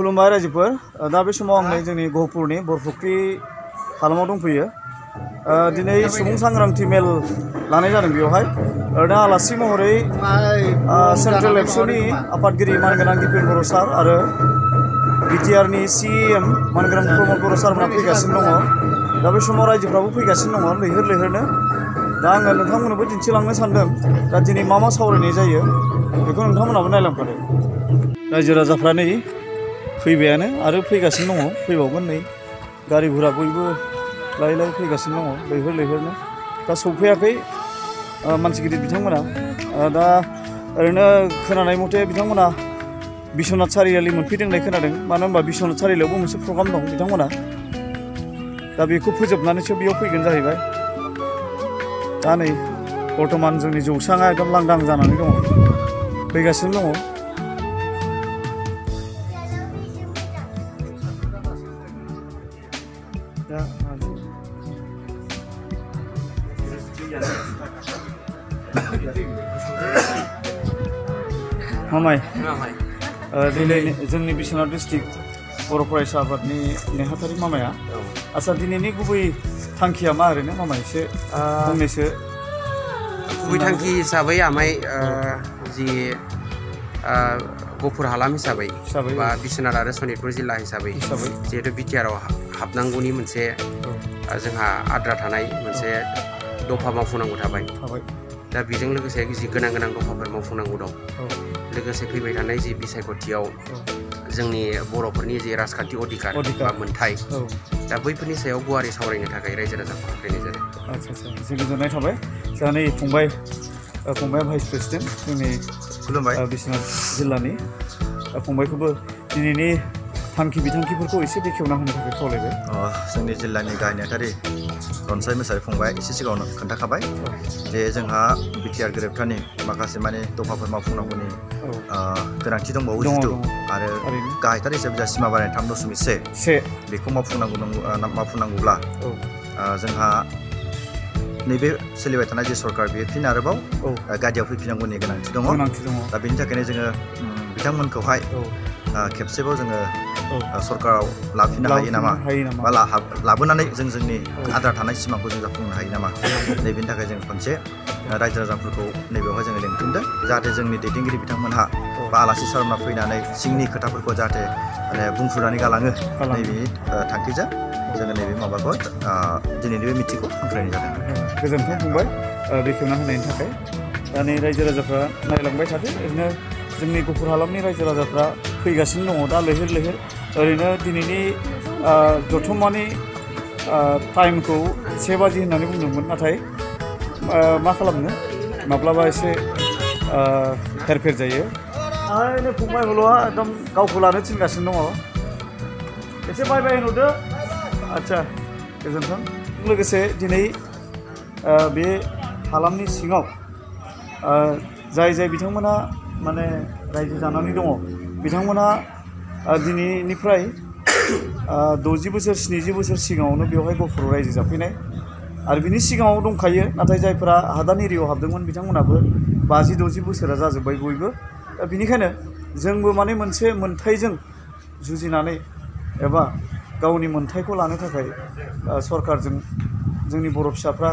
खुलुमबाय रायजोफोर दा बे समाव आं जोंनि गहपुरनि बरफुख्रि हालामाव दंफैयो दिनै सुबुं सांग्रांथि मेल लानाय जादों बेवहाय दा आलासि महरै सेन्ट्रेल एबसुनि आफादगिरि मानगोनां दिपेन बर' सार आरो बिटिआरनि सिएम मानगोनां प्रमद बर' सारमोना फैगासिनो दङ दा बे समाव रायजोफ्राबो फैगासिनो दङ लैहोर लैहोरनो दा आङो नोंथांमोननोबो दिन्थिलांनो सानदों दा दिनै मा सावरायनाय जायो बेखौ नोंथांमोनाबो नायलांफादो रायजो राजाफ्रा नै फैबायानो आरो फैगासिनो दङ फैबावगोन नै गारि घोड़ा बयबो लायै लायै फैगासिनो दङ लैहोर लैहोरनो दा सौफैयाखै मानसि गिदिर बिथांमोना दा ओरैनो खोनानाय मथे बिथांमोना बिश्वनाथ सारियालि मोनफैदों होननाय खोनादों मानो होनबा बिश्वनाथ सारियालियावबो मोनसे प्रग्राम दं बिथांमोना दा बेखौ फोजोबनानैसो बेयाव फैगोन जाहैबाय दा नै बर्तमान जोंनि जौसाङा एकदम लांदां जानानै दङ फैगासिनो दङ मामाय दिनै जोंनि बिश्वनाथ डिस्ट्रिक्ट बर' फरायसा आफादनि नेहाथारि मामाया आच्चा दिनैनि गुबै थांखिया मा ओरैनो मामाय एसे फंनैसो गुबै थांखि हिसाबै आमाय जि गहपुर हालाम हिसाबै बा बिश्वनाथ आरो सनितपुर जिल्ला हिसाबै जिहेतु बिटिआरआव हाबनांगौनि मोनसे जोंहा आद्रा थानाय मोनसे दफा मावफुंनांगौ थाबाय दा बेजों लोगोसे जि गोनां दफाफोर मावफुंनांगौ दं लोगोसे फैबाय थानाय जि बिसायख'थियाव जोंनि बर'फोरनि जि राजखान्थि अधिकार बा मोनथाय दा बैफोरनि सायाव गुवारै सावरायनो थाखाय रायजो राजाखौ हांख्रायनाय जादों आच्चा एसे गोजोननाय थाबाय जोंहा नै फंबाया भाइस प्रेसिडेन्ट जोंनि खुलुमबाय बिश्वनाथ जिल्लानि फंबायखौबो दिनैनि थांखि बिथांखिफोरखौ एसे बेखेवना होनो थाखाय खावलायबाय जोंनि जिल्लानि गाहाय नेहाथारि रनसाय मोसाहारि फंबाया एसे सिगाङावनो खोन्थाखाबाय जे जोंहा बिटिआर गोरोबथानि माखासे माने दफाफोर मावफुंनांगौनि गोनांथि दंबावो जिथु आरो गाहायथार हिसाबै जोंहा सिमा बारायनाय 3.1 बेखौ मावफुंनांगौब्ला जोंहा नैबे सोलिबाय थानाय जे सरकार बेयो फिन आरोबाव गादियाव फैफिननांगौनि गोनांथि दङ दा बेनि थाखायनो जोङो बिथांमोनखौहाय खेबसेबाव जोङो सरकाराव लाफिननो हायो नामा बा लाबोनानै जोंनि आद्रा थानाय सिमाखौ जों जाफुंनो हायो नामा नैबेनि थाखाय जों खनसे रायजो राजाफोरखौ नैबेयावहाय जोङो लिंथुमदों जाहाथे जोंनि दैदेनगिरि बिथांमोनहा बा आलासि सारमोनहा फैनानै सिंनि खोथाफोरखौ जाहाथे बुंफ्रुनानै गालाङो नैबे थांखिजों जोङो नैबे माबाखौ दिनैनि बे मिटिंखौ हांख्रायनाय जादों गोजोन्थों फंबाय बेखेवना होनायनि थाखाय दा नै रायजो राजाफ्रा नायलांबाय थादों ओरैनो जोंनि गहपुर हालामनि रायजो राजाफ्रा फैगासिनो दङ दा लैहोर लैहोर ओरैनो दिनैनि जथुम्मानि टाइमखौ 1 बाजि होननानै बुंदोंमोन नाथाय मा खालामनो माब्लाबा एसे हेरफेर जायो आरो फंबाय हल'आ एकदम गावखौ लानो थिनगासिनो दङ एसे बाय होनहरदो आच्चा गोजोन्थों लोगोसे दिनै बे हालामनि सिङाव जाय बिथांमोना माने रायजो जानानै दङ बिथांमोना दिनैनिफ्राय 60 बोसोर 70 बोसोर सिगाङावनो बेवहाय गहपुराव रायजो जाफैनाय आरो बिनि सिगाङाव दंखायो नाथाय जायफोरा हादान एरियायाव हाबदोंमोन बिथांमोनाबो 50-60 बोसोरा जाजोब्बाय बयबो दा बेनिखायनो जोंबो माने मोनसे मोनथायजों जुजिनानै एबा गावनि मोनथायखौ लानो थाखाय सरकारजों जोंनि बर' फिसाफ्रा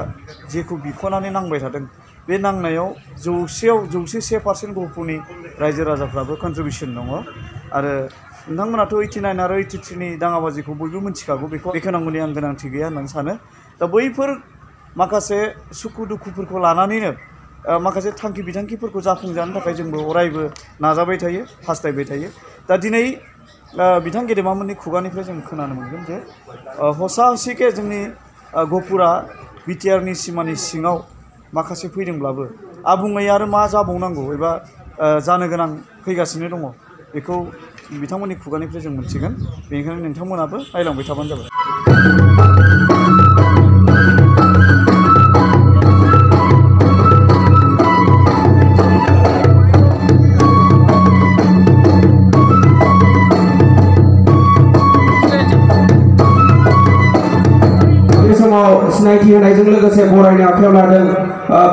जेखौ बिख'नानै नांबाय थादों बे नांनायाव 100% गहपुरनि रायजो राजाफ्राबो कन्ट्रिबिउसन दङ आरो नोंथांमोनाथ' 89 आरो 83नि दाङाबाजिखौ बयबो मिथिखागौ बेखौ बेखेवनांगौनि आं गोनांथि गैया होननानै सानो दा बैफोर माखासे सुखु दुखुफोरखौ लानानैनो माखासे थांखि बिथांखिफोरखौ जाफुंजानो थाखाय जोंबो अरायबो नाजाबाय थायो हास्थायबाय थायो दा दिनै बिथां गेदेमामोननि खुगानिफ्राय जों खोनानो मोनगोन जे हसा हसिके जोंनि गहपुरा बिटिआरनि सिमानि सिङाव माखासे फैदोंब्लाबो आबुङै आरो मा जाबावनांगौ एबा जानो गोनां फैगासिनो दङ बेखौ बिथांमोननि खुगानिफ्राय जों मोनथिगोन बेनिखायनो नोंथांमोनाबो नायलांबाय थाबानो जाबाय सिनायथि होनायजों लोगोसे बरायनो आखायाव लादों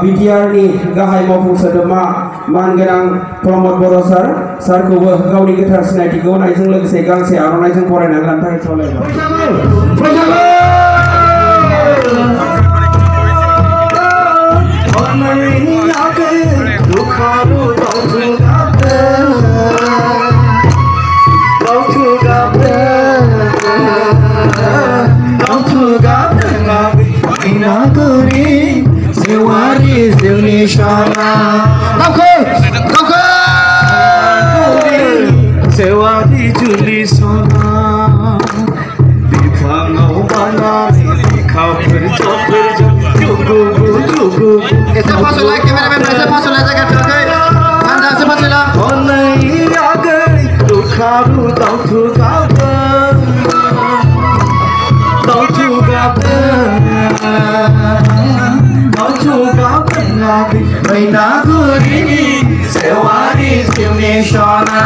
बिटिआरनि गाहाय मावफुं सोद्रोमा मानगोनां प्रमद बर' सारखौबो गावनि गोथार सिनायथिखौ होनायजों लोगोसे गांसे आर'नाइजों बरायनानै लानो थाखाय खावलायबाय। Sewadi juli sona bifangau banani dikau berjok jugu. Esa masuk lagi kameramen, esa masuk lagi jaga. Anda semua sila. Onai agai dukharu tau tu gabe nabi maina guri sewari siune shona.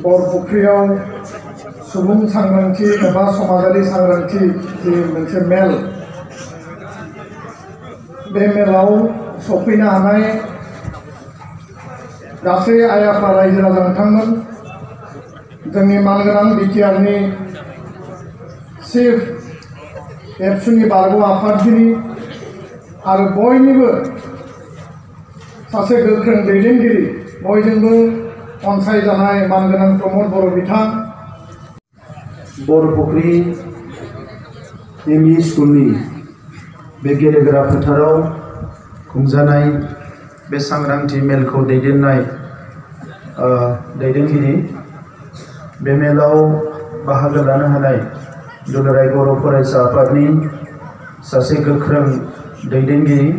बरपुख्रियाव सुबुं सांग्रांथि एबा समाजारि सांग्रांथि जि मोनसे मेल बे मेलाव सफैनो हानाय गासै आइ आफा रायजो राजा नोंथांमोन जोंनि मानगोनां बिटिआरनि चिफ एबसुनि बारग' आफादगिरि आरो बयनिबो सासे गोख्रों दैदेनगिरि बयजोंबो अनसायजानाय मानगोनां प्रमद बर' बिथां बरपुख्रि एमइ स्कुलनि बे गेलेग्रा फोथाराव खुंजानाय बे सांग्रांथि मेलखौ दैदेननाय दैदेनगिरि बे मेलाव बाहागो लानो हानाय दुलाराय बर' फरायसा आफादनि सासे गोख्रों दैदेनगिरि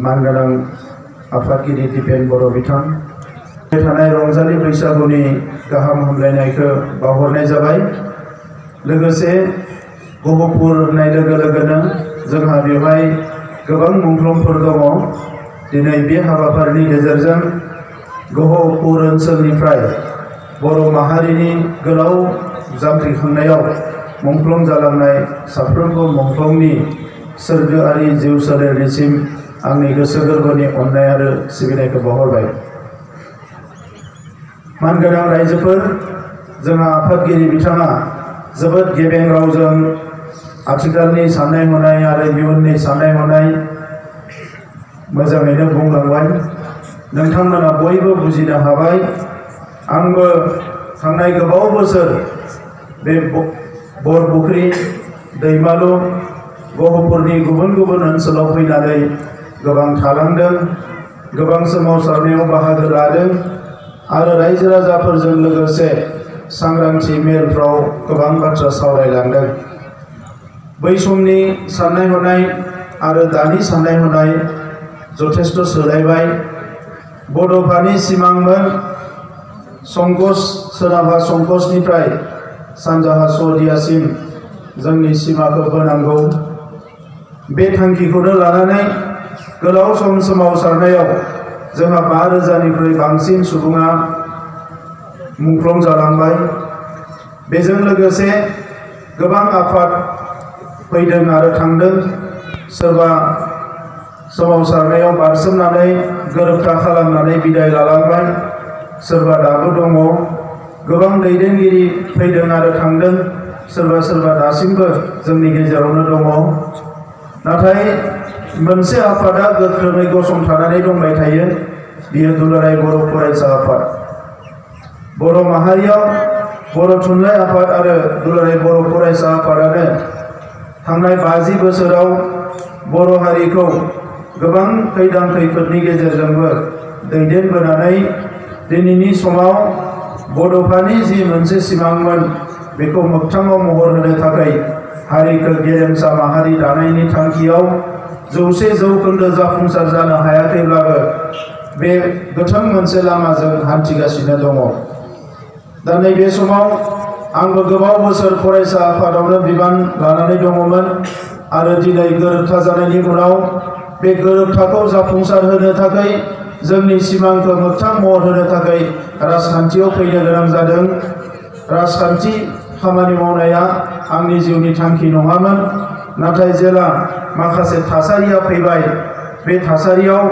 मानगोनां आफादगिरि दिपेन बर' बिथां थानाय रंजालि बैसागुनि गाहाम हामलायनायखौ बावहरनाय जाबाय। लोगोसे गहपुर होननाय लोगो लोगोनो जोंहा बेवहाय गोबां मुंख्लंफोर दङ। दिनै बे हाबाफारिनि गेजेरजों गहपुर ओनसोलनिफ्राय बर' माहारिनि गोलाव जांख्रिखांनायाव मुंख्लं जालांनाय साफ्रोमबो मुंख्लंनि सोरगोआरि जिउ सोलेरनिसिम आंनि गोसो गोरबोनि अननाय आरो सिबिनायखौ बावहरबाय। मानगोनां रायजोफोर जोंहा आफादगिरि बिथाङा जोबोद गेबें रावजों आथिखालनि साननाय हनाय आरो इयुननि साननाय हनाय मोजाङैनो बुंलांबाय नोंथांमोना बयबो बुजिनो हाबाय आंबो थांनाय गोबाव बोसोर बे बरपुख्रि दैमालु गहपुरनि गुबुन गुबुन ओनसोलाव फैनानै गोबां थालांदों गोबां सोमावसारनायाव बाहागो लादों आरो रायजो राजाफोरजों लोगोसे सांग्रांथि मेलफ्राव गोबां बाथ्रा सावरायलांदों बै समनि साननाय हनाय आरो दानि साननाय हनाय जथेस्थ सोलायबाय बड'फानि सिमांमोन संकस सोनाबहा संकसनिफ्राय सानजाहा सदियासिम जोंनि सिमाखौ बोनांगौ बे थांखिखौनो लानानै गोलाव सम सोमावसारनायाव जोंहा 5,000निख्रुइ बांसिन सुबुङा मुंख्लं जालांबाय बेजों लोगोसे गोबां आफाद फैदों आरो थांदों सोरबा सोमावसारनायाव बारसोमनानै गोरोबथा खालामनानै बिदाय लालांबाय सोरबा दाबो दङ गोबां दैदेनगिरि फैदों आरो थांदों सोरबा सोरबा दासिमबो जोंनि गेजेरावनो दङ नाथाय मोनसे आफादा गोख्रोङै गसंथानानै दंबाय थायो बियो दुलाराय बर' फरायसा आफाद बर' माहारियाव बर' थुनलाइ आफाद आरो दुलाराय बर' फरायसा आफादानो थांनाय 50 बोसोराव बर' हारिखौ गोबां खैदां खैफोदनि गेजेरजोंबो दैदेनबोनानै दिनैनि समाव बड'फानि जि मोनसे सिमांमोन बेखौ मोगथाङाव महर होनो थाखाय हारिखौ गेरेमसा माहारि दानायनि थांखियाव 100% जाफुंसार जानो हायाखैब्लाबो बे गोथां मोनसे लामाजों हान्थिगासिनो दङ दा नैबे समाव आंबो गोबाव बोसोर फरायसा आफादावनो बिबान लानानै दङमोन आरो दिनै गोरोबथा जानायनि उनाव बे गोरोबथाखौ जाफुंसार होनो थाखाय जोंनि सिमांखौ मोगथां महर होनो थाखाय राजखान्थियाव फैनो गोनां जादों राजखान्थि खामानि मावनाया आंनि जिउनि थांखि नङामोन नाथाय जेला माखासे थासारिया फैबाय बे थासारियाव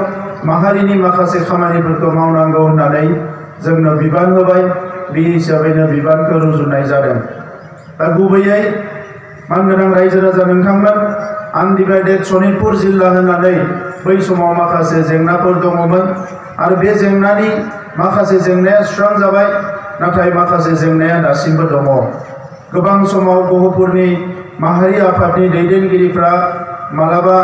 माहारिनि माखासे खामानिफोरखौ मावनांगौ होननानै जोंनो बिबान होबाय बे हिसाबैनो बिबानखौ रुजुननाय जादों दा गुबैयै मानगोनां रायजो राजा नोंथांमोन आनडिभाइडेड सनितपुर जिल्ला होननानै बै समाव माखासे जेंनाफोर दङमोन आरो बे जेंनानि माखासे जेंनाया सुस्रांजाबाय नाथाय माखासे जेंनाया दासिमबो दङ गोबां समाव गहपुरनि माहारि आफादनि दैदेनगिरिफ्रा मालाबा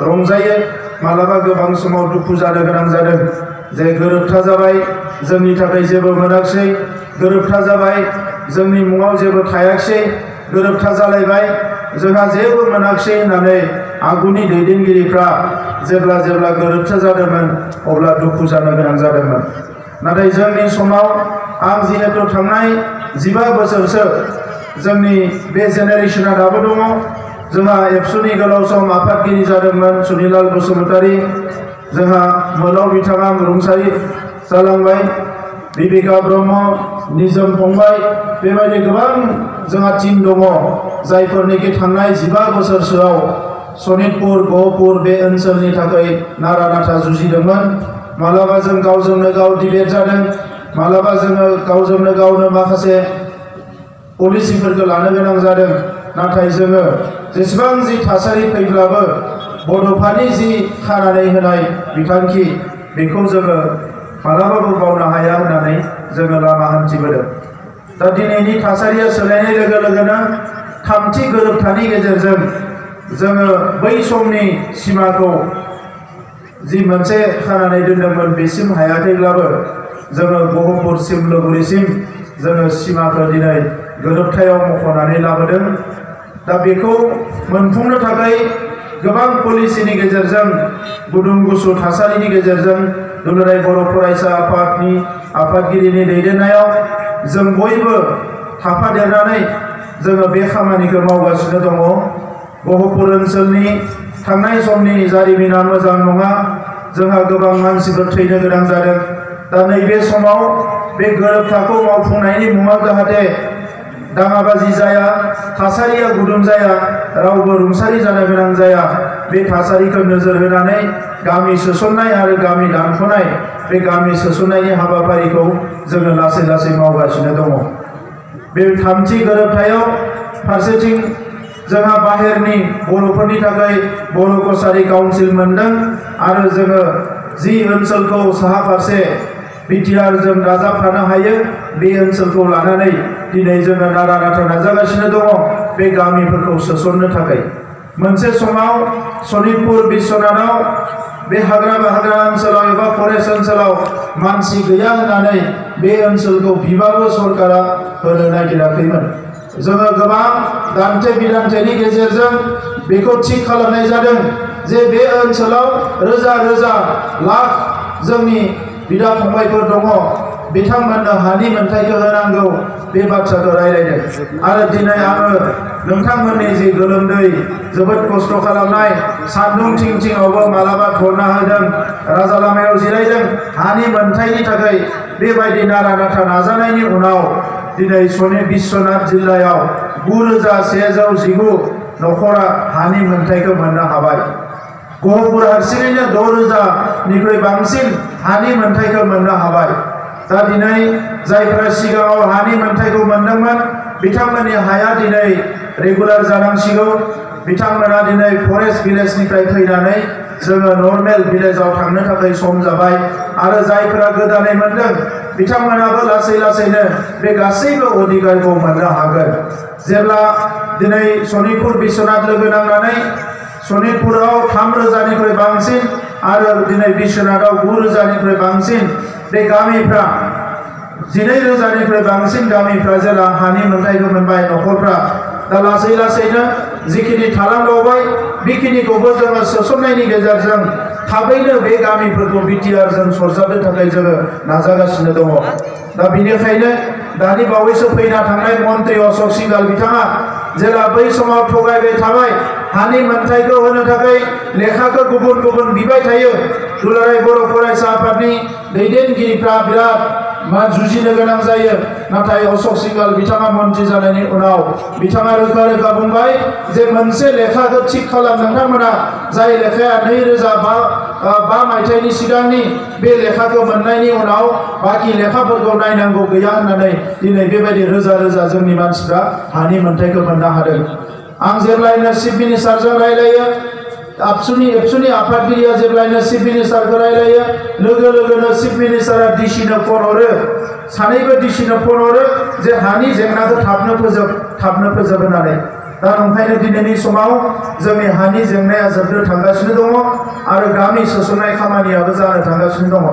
रंजायो मालाबा गोबां समाव दुखु जानो गोनां जादों जे गोरोबथा जाबाय जोंनि थाखाय जेबो मोनाखिसै गोरोबथा जाबाय जोंनि मुङाव जेबो थायाखिसै गोरोबथा जालायबाय जोंहा जेबो मोनाखिसै होननानै आगुनि दैदेनगिरिफ्रा जेब्ला गोरोबथा जादोंमोन अब्ला दुखु जानो गोनां जादोंमोन नाथाय जोंनि समाव आं जिहेतु थांनाय 15 बोसोरसो जोंनि बे जेनेरेशना दाबो दङ जोंहा एबसुनि गोलाव सम आफादगिरि जादोंमोन सुनिलाल बसुमतारी जोंहा मोलाव बिथाङा रुंसारि जालांबाय बिबिका ब्रह्म निजोम फंबाय बेबायदि गोबां जोंहा टीम दङ जायफोरनिखि थांनाय 15 बोसोरसोआव सनितपुर गहपुर बे ओनसोलनि थाखाय नारा नाथा जुजिदोंमोन मालाबा जों गावजोंनो गाव डिबेट जादों मालाबा जोङो गावजोंनो गावनो माखासे पलिसिफोरखौ लानो गोनां जादों नाथाय जोङो जेसेबां जि थासारि फैब्लाबो बड'फानि जि खानानै होनाय बिथांखि बेखौ जोङो मालाबाबो बावनो हाया होननानै जोङो लामा हान्थिबोदों दा दिनैनि थासारिया सोलायनाय लोगो लोगोनो थामथि गोरोबथानि गेजेरजों जोङो बै समनि सिमाखौ जि मोनसे खानानै दोनदोंमोन बेसिम हायाखैब्लाबो जोङो गहपुर सिमलुगुरिसिम जोङो सिमाखौ दिनै गोरोबथायाव मख'नानै लाबोदों दा बेखौ मोनफुंनो थाखाय गोबां पलिसिनि गेजेरजों गुदुं गुसु थासारिनि गेजेरजों दुलाराय बर' फरायसा आफादनि आफादगिरिनि दैदेननायाव जों बयबो थाफादेरनानै जोङो बे खामानिखौ मावगासिनो दङ गहपुर ओनसोलनि थांनाय समनि जारिमिना मोजां नङा जोंहा गोबां मानसिफोर थैनो गोनां जादों दा नैबे समाव बे गोरोबथाखौ मावफुंनायनि मुङाव जाहाथे दाङाबाजि जाया थासारिया गुदुं जाया रावबो रुंसारि जानो गोनां जाया बे थासारिखौ नोजोर होनानै गामि सोसननाय आरो गामि दानख'नाय बे गामि सोसननायनि हाबाफारिखौ जोङो लासै लासै मावगासिनो दङ। बे थामथि गोरोबथायाव फारसेथिं जोंहा बाहेरनि बर'फोरनि थाखाय बर' कसारि काउन्सिल मोनदों आरो जोङो जि ओनसोलखौ साहा फारसे बिटिआर जों दाजाबफानो हायो बे ओनसोलखौ लानानै दिनै जोङो नारा नाथा नाजागासिनो दङ बे गामिफोरखौ सोसननो थाखाय। मोनसे समाव सनितपुर बिश्वनाथाव बे हाग्रा ओनसोलाव एबा फरेस्ट ओनसोलाव मानसि गैया होननानै बे ओनसोलखौ बिबाबो सरकारा होनो नागिराखैमोन। जोङो गोबां दान्थे बिदान्थेनि गेजेरजों बेखौ थिग खालामनाय जादों जे बे ओनसोलाव रोजा रोजा लाख जोंनि बिदा फंबायफोर दङ बिथांमोननो हानि मोनथायखौ होनांगौ बे बाथ्राखौ रायलायदों आरो दिनै आङो नोंथांमोननि जि गोलोमदै जोबोद खस्थ' खालामनाय सान्दुं थिं थिङावबो मालाबा धरना होदों राजा लामायाव जिरायदों हानि मोनथायनि थाखाय बेबायदि नारा नाथा नाजानायनि उनाव दिनै बिश्वनाथ जिल्लायाव 9119 नखरा हानि मोनथायखौ मोननो हाबाय। गहपुर हारसिङैनो 6000निख्रुइ बांसिन हानि मोनथायखौ मोननो हाबाय। दा दिनै जायफ्रा सिगाङाव हानि मोनथायखौ मोनदोंमोन बिथांमोननि हाया दिनै रेगुलार जानांसिगौ। बिथांमोना दिनै फरेस्ट भिलेजनिफ्राय फैनानै जोङो नर्मेल भिलेजाव थांनो थाखाय सम जाबाय आरो जायफ्रा गोदानै मोनदों बिथांमोनाबो लासै लासैनो बे गासैबो अधिकारखौ मोननो हागोन। जेब्ला दिनै सनितपुर बिश्वनाथ लोगो नांनानै सनितपुराव 3000निख्रुइ बांसिन आरो दिनै बिश्वनाथाव 9000निख्रुइ बांसिन बे गामिफ्रा 12000निख्रुइ बांसिन गामिफ्रा जेला हानि मोनथायखौ मोनबाय नखरफ्रा दा लासै लासैनो जिखिनि थालांबावबाय बेखिनिखौबो जोङो सोसननायनि गेजेरजों थाबैनो बे गामिफोरखौ बिटिआरजों सरजाबनो थाखाय जोङो नाजागासिनो दङ। दा बेनिखायनो दानि बावैसो फैना थांनाय मन्त्रि अशोक सिंघाल बिथाङा जेला बै समाव थगायबाय थाबाय हानि मोनथायखौ होनो थाखाय लेखाखौ गुबुन गुबुन बिबाय थायो। दुलाराय बर' फरायसा आफादनि दैदेनगिरिफ्रा बिराद जुजिनो गोनां जायो। नाथाय अशोक सिंघाल बिथाङा मन्त्रि जानायनि उनाव बिथाङा रोखा रोखा बुंबाय जे मोनसे लेखाखौ थिग खालाम नोंथांमोना जाय लेखाया 2005 मायथाइनि सिगांनि बे लेखाखौ मोननायनि उनाव बाखि लेखाफोरखौ नायनांगौ गैया होननानै दिनै बेबायदि रोजा रोजा जोंनि मानसिफ्रा हानि मोनथायखौ मोननो हादों। आं जेब्लायनो चिफ मिनिस्टारजों रायलायो एबसुनि आफादगिरिया जेब्लायनो चिफ मिनिस्टारखौ रायलायो लोगो लोगोनो चिफ मिनिस्टारा डिसिनो फन हरो सानैबो डिसिनो फन हरो जे हानि जेंनाखौ थाबनो फोजोब होननानै। दा ओंखायनो दिनैनि समाव जोंनि हानि जेंनाया जोबनो थांगासिनो दङ आरो गामि सोसननाय खामानियाबो जानो थांगासिनो दङ।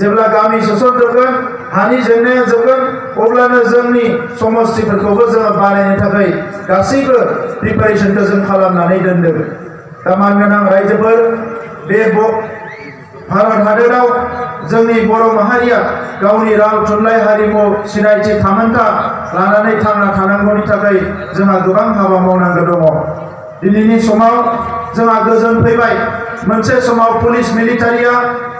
जेब्ला गामि सोसनजोबगोन हानि जेंनाया जोबगोन अब्लानो जोंनि समस्थिफोरखौबो जोङो बानायनो थाखाय गासैबो प्रिपारेसनखौ जों खालामनानै दोनदों। दा मानगोनां रायजोफोर बे भारत हादराव जोंनि बर' माहारिया गावनि राव थुनलाइ हारिमु सिनायथि थामोन्था लानानै थांना थानांगौनि थाखाय जोंहा गोबां हाबा मावनांगौ दङ। दिनैनि समाव जोंहा गोजोन फैबाय। मोनसे समाव पुलिस मिलिटारिया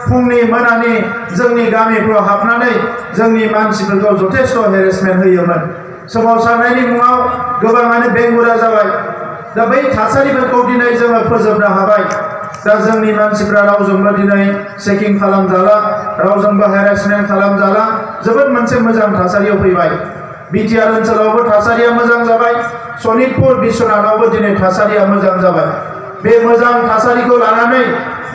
फुंनि मोनानि जोंनि गामिफ्राव हाबनानै जोंनि मानसिफोरखौ जथेस्थ' हेरेसमेन्ट होयोमोन। सोमावसारनायनि मुङाव गोबाङानो बेंगुरा जाबाय। दा बै थासारिफोरखौ दिनै जोङो फोजोबनो हाबाय। दा जोंनि मानसिफ्रा रावजोंबो दिनै चेकिं खालामजाला रावजोंबो हेरेसमेन्ट खालामजाला जोबोद मोनसे मोजां थासारियाव फैबाय। बिटिआर ओनसोलावबो थासारिया मोजां जाबाय। सनितपुर बिश्वनाथावबो दिनै थासारिया मोजां जाबाय। बे मोजां थासारिखौ लानानै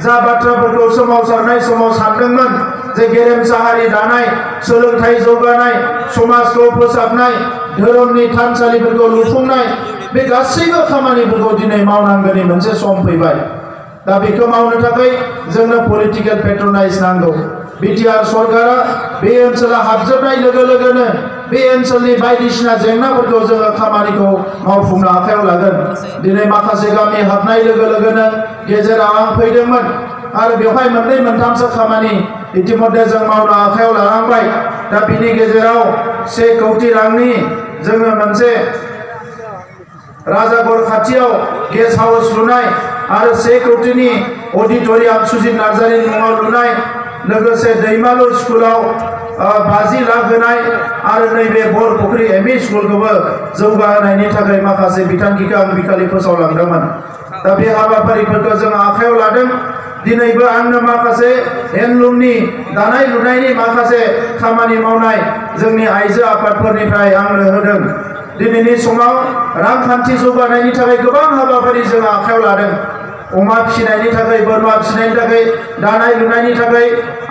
जा बाथ्राफोरखौ सोमावसारनाय समाव सानदोंमोन जे गेरेमसा हारि दानाय सोलोंथाइ जौगानाय समाजखौ फोसाबनाय धोरोमनि थानसालिफोरखौ लुफुंनाय बे गासैबो खामानिफोरखौ दिनै मावनांगौनि मोनसे सम फैबाय। दा बेखौ मावनो थाखाय जोंनो पलिटिकेल पेट्रनाइज नांगौ। बिटिआर सरकारा बे ओनसोला हाबजोबनाय लोगो लोगोनो बे ओनसोलनि बायदिसिना जेंनाफोरखौ जोङो खामानिखौ मावफुंनो आखायाव लागोन। दिनै माखासे गामि हाबनाय लोगो लोगोनो गेजेराव आं फैदोंमोन आरो बेवहाय मोननै मोनथामसो खामानि इतिमध्ये जों मावनो आखायाव लानांबाय। दा बिनि गेजेराव 1 कौटि रांनि जोङो मोनसे राजागड़ खाथियाव गेस्ट हाउस लुनाय आरो 1 कौटिनि अडिटोरियाम सुजित नार्जारिनि मुङाव लुनाय लोगोसे दैमालु स्कुलाव 50 लाख होनाय आरो नैबे बरपुख्रि एमइ स्कुलखौबो जौगाहोनायनि थाखाय माखासे बिथांखिखौ आं बिखालि फोसावलांदोंमोन। दा बे हाबाफारिफोरखौ जों आखायाव लादों। दिनैबो आंनो माखासे हेन्डलुमनि दानाय लुनायनि माखासे खामानि मावनाय जोंनि आइजो आफादफोरनिफ्राय आंनो होदों। दिनैनि समाव रांखान्थि जौगानायनि थाखाय गोबां हाबाफारि जों आखायाव लादों। अमा फिसिनायनि थाखाय, बोरमा फिसिनायनि थाखाय, दानाय लुनायनि थाखाय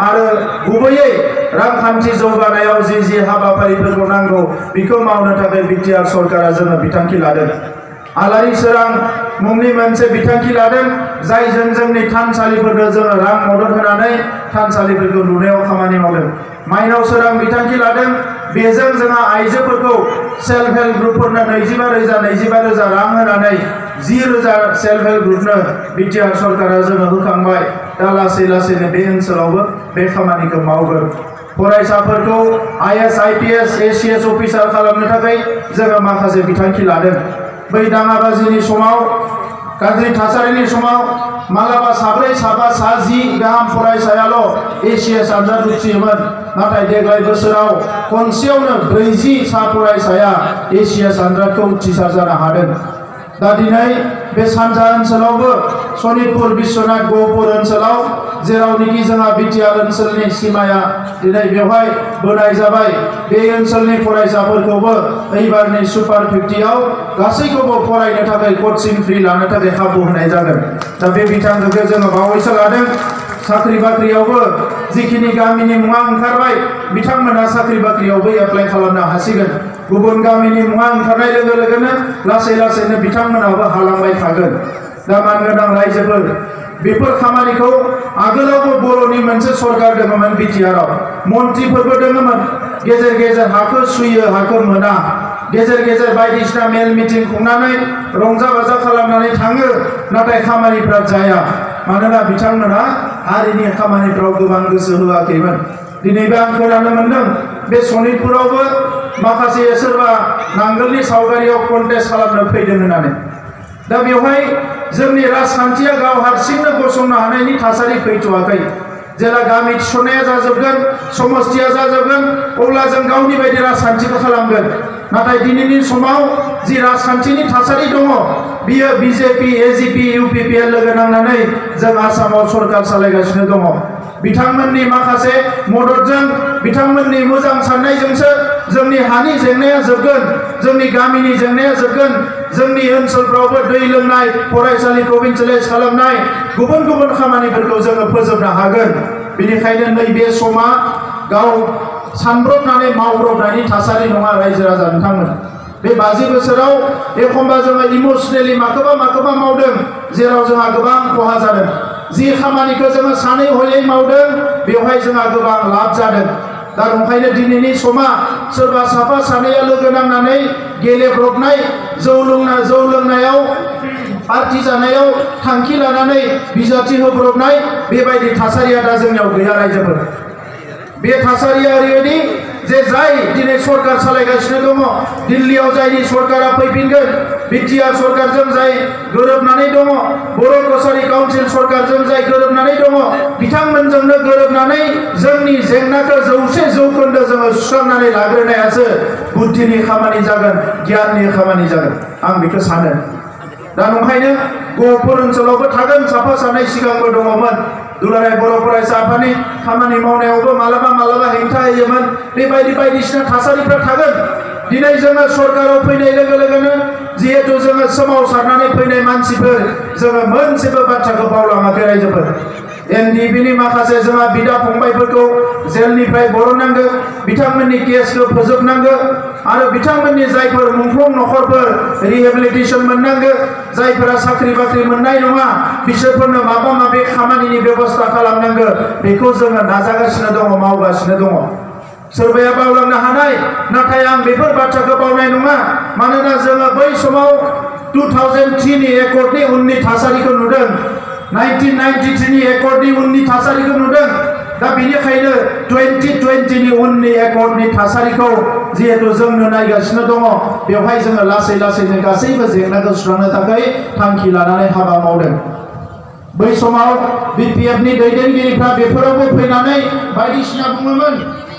आरो गुबैयै रांखान्थि जौगानायाव जि हाबाफारिफोरखौ नांगौ बेखौ मावनो थाखाय बिटिआर सरकारा जोङो बिथांखि लादों। आलारि सोरां मुंनि मोनसे बिथांखि लादों, जायजों जोंनि थानसालिफोरखौ जोङो रां मदद होनानै थानसालिफोरखौ लुनायाव खामानि मावदों। माइनाव सोरां बिथांखि लादों, बेजों जोंहा आइजोफोरखौ सेल्फ हेल्प ग्रुपफोरनो 25,000 रां होनानै 10,000 सेल्फ हेल्प ग्रुपनो बिटिआर सरकारा जोङो होखांबाय। दा लासै लासैनो बे ओनसोलावबो बे खामानिखौ मावगोन। फरायसाफोरखौ IAS IPS ACS अफिसार खालामनो थाखाय जोङो माखासे बिथांखि लादों। बै दाङाबाजिनि समाव, गाज्रि थासारिनि समाव मालाबा 7, 7, 10 गाहाम फरायसायाल' ACS आनजाद उथ्रियोमोन। नाथाय देग्लाय बोसोराव खनसेयावनो 40 फरायसाया ACS आनजादखौ उथ्रिसार जानो हादों। दा दिनै बे सानजा ओनसोलावबो सनितपुर बिश्वनाथ गहपुर ओनसोलाव जेरावनोखि जोंहा बिटिआर ओनसोलनि सिमाया दिनै बेवहाय बोनाय जाबाय, बे ओनसोलनि फरायसाफोरखौबो एबारनि सुपार 50आव गासैखौबो फरायनो थाखाय कचिं फ्रि लानो थाखाय खाबु होनाय जागोन। दा बे बिथांखिखौ जोङो बावैसो लादों। साख्रि बाख्रियावबो जिखिनि गामिनि मुङा ओंखारबाय बिथांमोना साख्रि बाख्रियावबो एप्लाइ खालामनो हासिगोन। गुबुन गामिनि मुङा ओंखारनाय लोगो लोगोनो लासै लासैनो बिथांमोनाबो हालांबाय थागोन। दा मानगोनां रायजोफोर, बेफोर खामानिखौ आगोलावबो बर'नि मोनसे सरकार दङमोन बिटिआरआव, मन्थ्रिफोरबो दङमोन। गेजेर गेजेर हाखौ सुयो, हाखौ मोना। गेजेर गेजेर बायदिसिना मेल मिटिं खुंनानै रंजा बाजा खालामनानै थाङो, नाथाय खामानिफ्रा जाया। मानोना बिथांमोना हारिनि खामानिफ्राव गोबां गोसो होआखैमोन। दिनैबो आं खोनानो मोन्दों बे सनितपुरावबो माखासे सोरबा नांगोलनि सावगारियाव कन्टेस्ट खालामनो फैदों होननानै। दा बेवहाय जोंनि राजखान्थिया गाव हारसिंनो गसंनो हानायनि थासारि फैथ'वाखै। जेला गामि थिसननाया जाजोबगोन, समस्थिया जाजोबगोन, अब्ला जों गावनि बायदि राजखान्थिखौ खालामगोन। नाथाय दिनैनि समाव जि राजखान्थिनि थासारि दङ, बियो बिजेपि, एजिपि, इउपिपिएल लोगो नांनानै जों आसामाव सरकार सालायगासिनो दङ। बिथांमोननि माखासे मददजों, बिथांमोननि मोजां साननायजोंसो जोंनि हानि जेंनाया जोबगोन, जोंनि गामिनि जेंनाया जोबगोन। जोंनि ओनसोलफ्रावबो दै लोंनाय, फरायसालि प्रभिन्सियेलाइज खालामनाय, गुबुन गुबुन खामानिफोरखौ जोङो फोजोबनो हागोन। बेनिखायनो नैबे समा गाव सानब्रबनानै मावब्रबनायनि थासारि नङा रायजो राजा नोंथांमोन। बे 50 बोसोराव एखम्बा जोङो इमसनेलि माखौबा मावदों जेराव जोंहा गोबां खहा जादों। जि खामानिखौ जोङो सानै हयै मावदों बेवहाय जोंहा गोबां लाब जादों। दा ओंखायनो दिनैनि समा सोरबा साफा सानैया लोगो नांनानै गेलेब्रबनाय, जौ लोंनायाव पार्टि जानायाव थांखि लानानै बिजाथि होब्रबनाय बेबायदि थासारिया दा जोंनियाव गैया रायजोफोर। बे थासारिया ओरैबायदि जे जाय दिनै सरकार सालायगासिनो दङ, दिल्लीयाव जायनि सरकारा फैफिनगोन, बिटिआर सरकारजों जाय गोरोबनानै दङ, बर' कसारि काउन्सिल सरकारजों जाय गोरोबनानै दङ, बिथांमोनजोंनो गोरोबनानै जोंनि जेंनाखौ 100% जोङो सुस्रांनानै लाग्रोनायासो बुद्धिनि खामानि जागोन, गियाननि खामानि जागोन, आं बेखौ सानो। दा ओंखायनो गहपुर ओनसोलावबो थागोन साफा सानै, सिगांबो दङमोन। दुलाराय बर' फरायसा आफादनि खामानि मावनायावबो मालाबा हेंथा होयोमोन। बेबायदि बायदिसिना थासारिफ्रा थागोन। दिनै जोङो सरकाराव फैनाय लोगो लोगोनो जिहेतु जोङो सोमावसारनानै फैनाय मानसिफोर, जोङो मोनसेबो बाथ्राखौ बावलाङाखै रायजोफोर। एनडिएफबिनि माखासे जोंहा बिदा फंबायफोरखौ जेलनिफ्राय बरननांगौ, बिथांमोननि केसखौ फोजोबनांगौ आरो बिथांमोननि जायफोर मुंख्लं नखरफोर रिहेबिलिटेसन मोननांगौ, जायफोरा साख्रि बाख्रि मोननाय नङा बिसोरफोरनो माबा माबि खामानिनि बेबस्था खालामनांगौ, बेखौ जोङो नाजागासिनो दङ, मावगासिनो दङ। सोरबाया बावलांनो हानाय, नाथाय आं बेफोर बाथ्राखौ बावनाय नङा। मानोना जोङो बै समाव 2003 नि एकर्डनि उननि थासारिखौ नुदों, 1993 नि एकर्डनि उननि थासारिखौ नुदों। दा बेनिखायनो 2020 नि उननि एकर्डनि थासारिखौ जिहेतु जोंनो नायगासिनो दङ, बेवहाय जोङो लासै लासैनो गासैबो जेंनाखौ सुस्रांनो थाखाय थांखि लानानै हाबा मावदों। बै समाव बिपिएफनि दैदेनगिरिफ्रा बेफोरावबो फैनानै बायदिसिना बुङोमोन।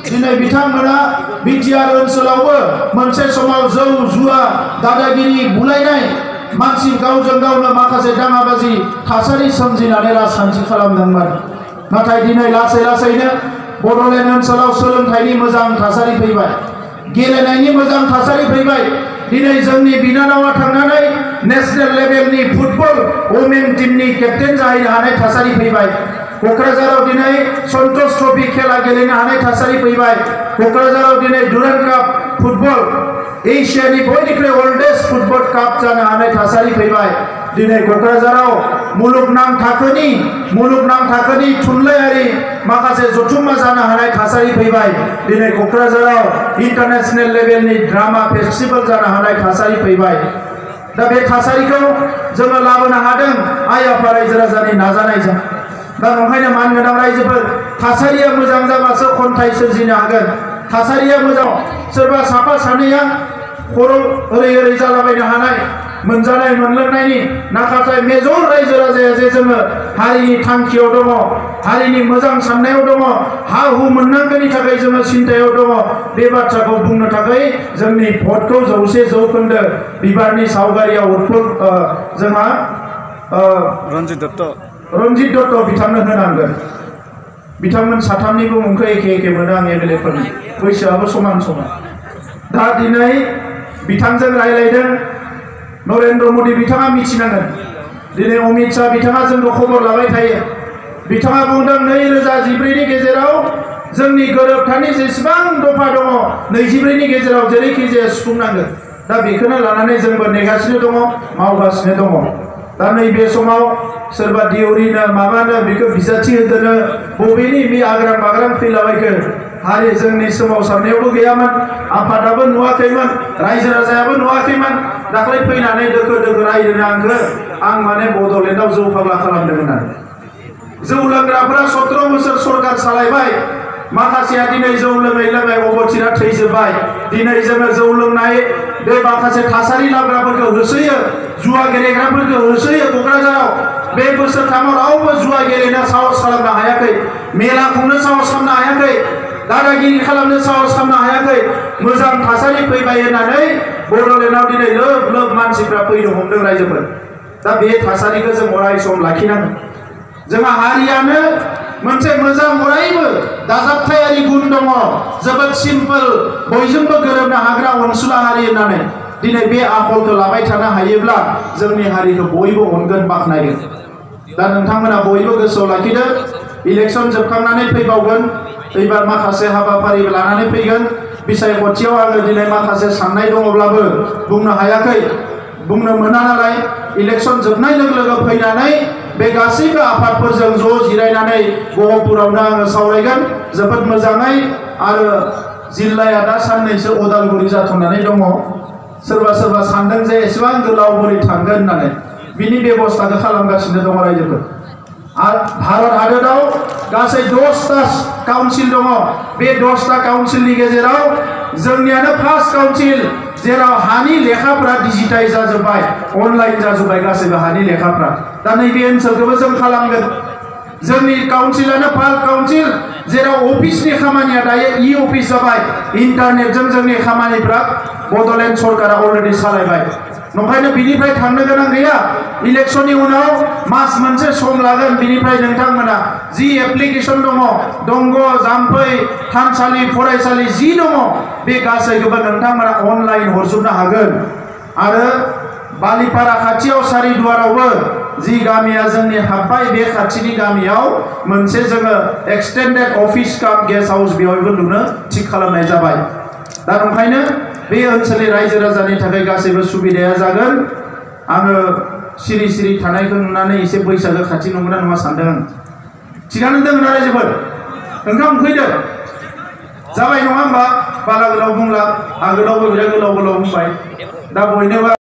दिनै बिथांमोना बिटिआर ओनसोलावबो मोनसे समाव जौ जुवा दादागिरि बुलायनाय मानसि गावजों गावनो माखासे दाङाबाजि थासारि सोमजिनानै राजखान्थि खालामदोंमोन नाथाय दिनै लासै लासैनो बड'लेण्ड ओनसोलाव सोलोंथाइनि मोजां थासारि फैबाय गेलेनायनि मोजां थासारि फैबाय दिनै जोंनि बिनानावा थांनानै नेशनेल लेभेलनि फुटबल वुमेन टीमनि केप्टेन जाहैनो हानाय थासारि फैबाय क'क्राझाराव दिनै सन्तोष ट्रफी खेला गेलेनो हानाय थासारि फैबाय क'क्राझाराव दिनै डुरान्ड काप फुटबल एशियानि बयनिख्रुइ ओल्डेस्ट फुटबल काप जानो हानाय थासारि फैबाय दिनै क'क्राझाराव मुलुगनां थाखोनि थुनलाइयारि माखासे जथुम्मा जानो हानाय थासारि फैबाय दिनै क'क्राझाराव इन्टारनेशनेल लेभेलनि ड्रामा फेस्टिभेल जानो हानाय थासारि फैबाय दा बे थासारिखौ जोङो लाबोनो हादों आइ आफा रायजो राजानि नाजानायजों दा ओंखायनो मानगोनां रायजोफोर थासारिया मोजां जाबासो खन्थाइ सोरजिनो हागोन थासारिया मोजां सोरबा साफा सानैया खर' ओरै ओरै जालाबायनो हानाय मोनजानाय मोनलोंनायनि नाथाय मेजर रायजो राजाया जे जोङो हारिनि थांखियाव दङ हारिनि मोजां साननायाव दङ हा हु मोननांगौनि थाखाय जोङो सिन्थायाव दङ बे बाथ्राखौ बुंनो थाखाय जोंनि भटखौ 100% बिबारनि सावगारियाव जोंहा रन्जित दत्त बिथांनो होनांगोन बिथांमोन साथामनिबो मुंखौ एखे एखे मोनो आं एमएलएफोरनि बैसोआबो समान समान दा दिनै बिथांजों रायलायदों नरेन्द्र मोदी बिथाङा मिथिनांगोन दिनै अमित शाह बिथाङा जोंखौ खबर लाबाय थायो बिथाङा बुंदों 2014 नि गेजेराव जोंनि गोरोबथानि जेसेबां दफा दङ 24 नि गेजेराव जेरैखि जाया सुफुंनांगोन दा बेखौनो लानानै जोंबो नेगासिनो दङ मावगासिनो दङ दा नैबे समाव सोरबा दिउरिनो माबानो बेखौ बिजाथि होदोनो बबेनि बे आग्रां माग्रां फैलाबायखो हारि जोंनि सोमावसारनायावबो गैयामोन आफादाबो नुवाखैमोन रायजो राजायाबो नुवाखैमोन दाख्लै फैनानै दोखो दोखो रायदों आं माने बड'लेण्डआव जौ फाग्ला खालामदों होननानै जौ लोंग्राफोरा 17 बोसोर सरकार सालायबाय माखासेया दिनै जौ लोङै लोङै अबथिरा थैजोब्बाय दिनै जोङो जौ लोंनाय बे माखासे थासारि लाबग्राफोरखौ होसोयो जुवा गेलेग्राफोरखौ होसोयो क'क्राझाराव बे बोसोरथामाव रावबो जुवा गेलेनो साहस खालामनो हायाखै मेला खुंनो साहस खालामनो हायाखै दादागिरि खालामनो साहस खालामनो हायाखै मोजां थासारि फैबाय होननानै बड'लेण्डआव दिनै लोब लोब मानसिफ्रा फैनो हमदों रायजोफोर दा बे थासारिखौ जों अराय सम लाखिनांगोन जोंहा हारियानो मोनसे मोजां अरायबो दाजाबथायारि गुन दङ जोबोद सिम्पोल बयजोंबो गोरोबनो हाग्रा अनसुला हारि होननानै दिनै बे आखलखौ लाबाय थानो हायोब्ला जोंनि हारिखौ बयबो अनगोन बाख्नायगोन दा नोंथांमोना बयबो गोसोआव लाखिदो इलेक्सन जोबखांनानै फैबावगोन एबार माखासे हाबाफारि लानानै फैगोन बिसायख'थियाव आङो दिनै माखासे साननाय दङब्लाबो बुंनो हायाखै बुंनो मोना नालाय इलेक्सन जोबनाय लोगो लोगो फैनानै बे गासैबो आफादफोरजों ज' जिरायनानै गहपुरावनो आङो सावरायगोन जोबोद मोजाङै आरो जिल्लाया दा साननैसो उदालगुरि जाथ'नानै दङ सोरबा सोरबा सानदों जे एसेबां गोलाव बोरै थांगोन होननानै बिनि बेबस्थाखौ खालामगासिनो दङ रायजोफोर आरो भारत हादराव गासै 10टा काउन्सिल दङ बे 10टा काउन्सिलनि गेजेराव जोंनियानो फार्स्ट काउन्सिल जेराव हानि लेखाफ्रा डिजिटाइज जाजोब्बाय अनलाइन जाजोब्बाय गासैबो हानि लेखाफ्रा दा नैबे ओनसोलखौबो जों खालामगोन जोंनि काउन्सिलानो फार्स्ट काउन्सिल जेराव अफिसनि खामानिया दायो इ अफिस जाबाय इन्टारनेटजों जोंनि खामानिफ्रा बड'लेण्ड सरकारा अलरेडि सालायबाय नंखायनो बिनिफ्राय थांनो गोनां गैया इलेक्शननि उनाव मास मोनसे सम लागोन बिनिफ्राय नोंथांमोना जि एप्लिकेशन दङ दंग जाम्फै थानसालि फरायसालि जि दङ बे गासैखौबो नोंथांमोना अनलाइन हरजोबनो हागोन आरो बालिपारा खाथियाव सारिदुवारावबो जि गामिया जोंनि हाब्बाय बे खाथिनि गामियाव मोनसे जोङो एक्सटेन्डेड अफिस काम गेस्ट हाउस बेवहायबो लुनो थिग खालामनाय जाबाय दा ओंखायनो बे ओनसोलनि रायजो राजानि थाखाय गासैबो सुबिदाया जागोन आङो सिरि सिरि थानायखौ नुनानै एसे बैसागो खाथि नंगौना नङा सानदों आं थिगानो दङ ना रायजोफोर ओंखाम उखैदो जाबाय नङा होमबा बारा गोलाव बुंला आगोलावबो बिराद गोलाव बुंबाय दा बयनोबो